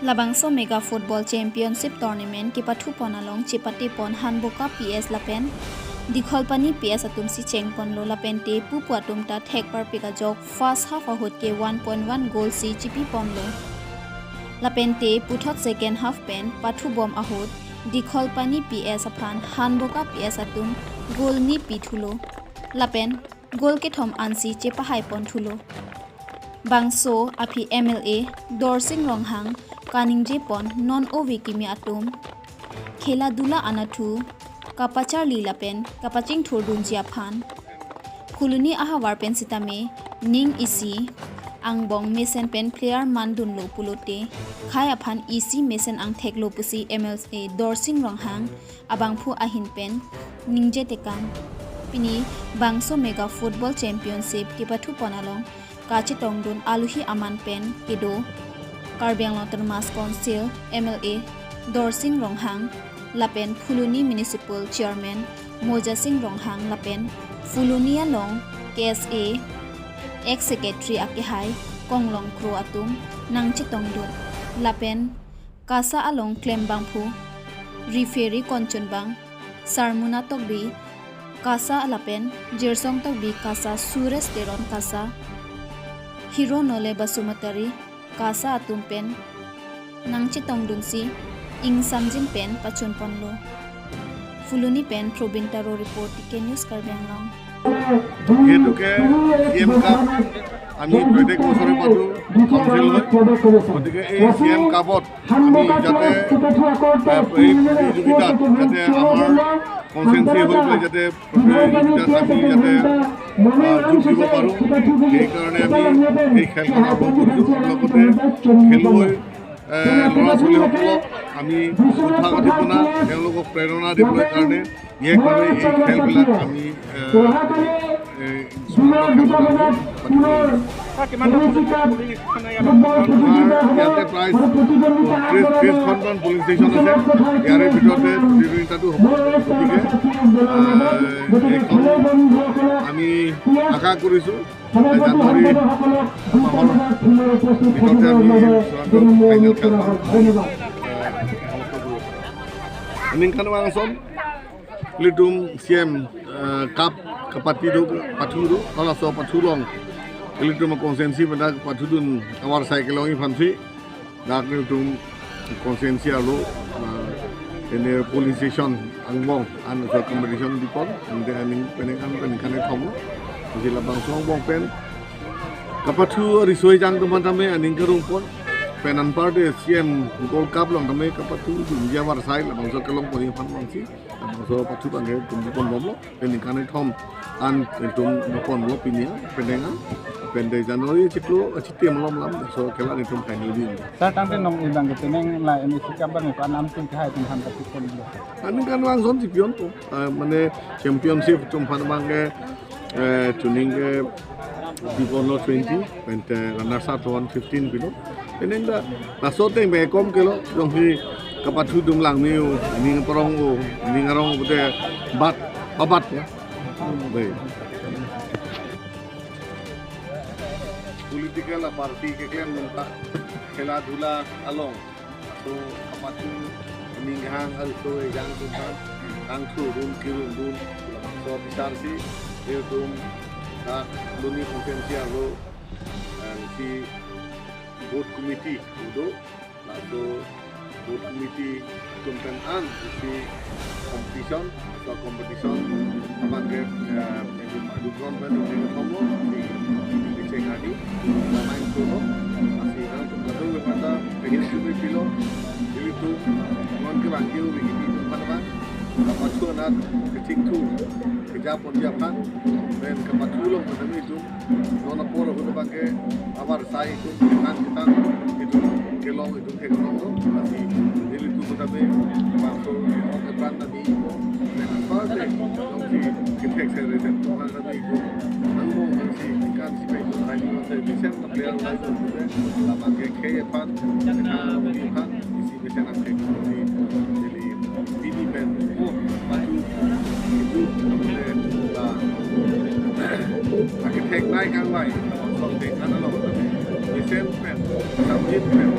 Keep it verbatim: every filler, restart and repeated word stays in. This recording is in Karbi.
Labangso Mega Football Championship Tournament kepathu pon along chepate pon Hanboka P S lapen Dikholpani P S atum si cheng ponlo, lapen te pupu atum ta thek parpik ajok first half ahut ke one point one goal si chipi ponlo. Lapen te puthot second half pen pathu bom ahut Dikholpani P S aphan Hanboka P S atum goal ni pithulo. Lapen goal kethom ansi chepahai pon thulo. Bangso aphi M L A Dorsing Ronghang kaningje pon non ove kimi atum khela dula anatthu kapacharli lapen kapachingthurdunji aphan. Phuloni ahavar pen sitame ning isi angbong mesen pen player mandunlo pulote khei aphan isi mesen angtheklo pusi M L A Dorsing Ronghang abangphu ahin pen ningje tekang. Pini bangso Mega Football Championship kepathu pon along kachetongdun aluhi aman pen kedo Karbi Anglong Autonomous Council M L A Dorsing Ronghang lapen Phuloni Municipal Chairman Mojasing Ronghang lapen Phuloni along K S A ex secretary akehai Konglong Kro atum nangchetongdun lapen KASA along klembangphu Referee Konchonbang, Sarmuna Tokbi KASA lapen Jirsong Tokbi KASA, Suresh Teron KASA, Hero Nole Basumatary KASA atum pen nangchetongdunsi ingsamjin pen pachun ponlo. Phuloni pen Probin Taro report, T K News Karbi Anglong. যিহেতুকে C M cup আমি প্ৰত্যেক বছৰে পাতো কাউন্সিল লৈ, গতিকে এই C M কাপত আমি যাতে, আহ, এই প্ৰতিযোগিতাত যাতে আমাৰ কনষ্টিটুৱেঞ্চি হৈ পেলাই যাতে প্ৰতিযোগিতাত আমি যাতে, আহ, যোগ দিব পাৰোঁ, সেইকাৰণে আমি এই খেলখন আৰম্ভ কৰিছোঁ। লগতে খেলুৱৈ, আহ, ল'ৰা ছোৱালীসকলক আমি উৎসাহ উদ্দীপনা, তেওঁলোকক প্ৰেৰণা দিবলৈ কাৰণে বিশেষভাৱে এই খেলবিলাক আমি, আহ, এই আমাৰ ইয়াতে প্ৰায় ত্ৰিশ, ত্ৰিশখনমান পলিং ষ্টেচন আছে। ইয়াৰে ভিতৰতে প্ৰতিযোগিতাটো হ'ব। গতিকে, আহ, এইখন আমি আশা কৰিছোঁ যে জানুৱাৰী মাহৰ ভিতৰতে আমি চূড়ান্ত ফাইনেল খেলখন, আহ, সমাপ্ত কৰিব পাৰিম। Aningkanvang ason, ilitum C M, eh, cup kapathu do, pathu do, halaso apathu along ilitum constituency pen dak pathudun avarsai kelongji aphansi dak ilitum constituency arlo, eh, ene polling station angbong an so competition dipon, ante aning penang an penang kane thomo, jila bangso angbong pen kapathu riso-ejang atum aphan tame aning karong pon, pen anparte C M Gold Cup along tame kapathudunji avarsai labangso kelong ponji aphan abangsi labangso apathu abangke tum pon bomlo, pen ningkan kethom an tum pon bomlo pini, penang an, pen de January chiklo, eh, chiti malom lam, so khela nelitum final di. Sir, tangte non abangke penang la M A C Cup abangke ko-an atum kehai atum aphan kapathu ponlo? Aningkanvang ason chipi ponpo, eh, mane championship atum aphan abangke, eh, chuning ke pi ponlo twenty, pen te runners up one fifteen pilo. Penang dak laso ateng bang kom kelo, jongsi kapathudun lang ni o, ning parong o, ning arong o pute bat, babat ya. Baik. Political party keklem nungka khela dhula along. So, kapathu aning hang also ejang atum aphan kangthurdun, kirungdun, so bisarsi, ilitum dak Phuloni constituency arlo, eh, si board committee do, laso board committee atum pen an si competition, so competition abangke, eh, Dukron pen ning thomo, di, di cheng adi, na main tulo, asi nangtum kado we mata, pengen sumi pilo, ilitum, non ke bangke u bigi di tum pada bang, kapathu anat, kechingthu, keja ponji aphan, pen kapathu along pada mi tum, non apor ahut abangke, avarsai tum, ketan ketan, itum, kelong itum, theklonglo, asi, ilitum pada mi, bangso, non ke pran tadi, pen anparte, jongsi, kethek sere, pen, tum, Nangmo nangsi kan si pai pai ni se bisen na player lai ko se la bangke khei aphan, khei aphan, isi bisen na khei ko ni, jadi pini pen, oh, batu itu le la, ake thek nai kang lai, song thek ana lo, bisen pen, samjin pen,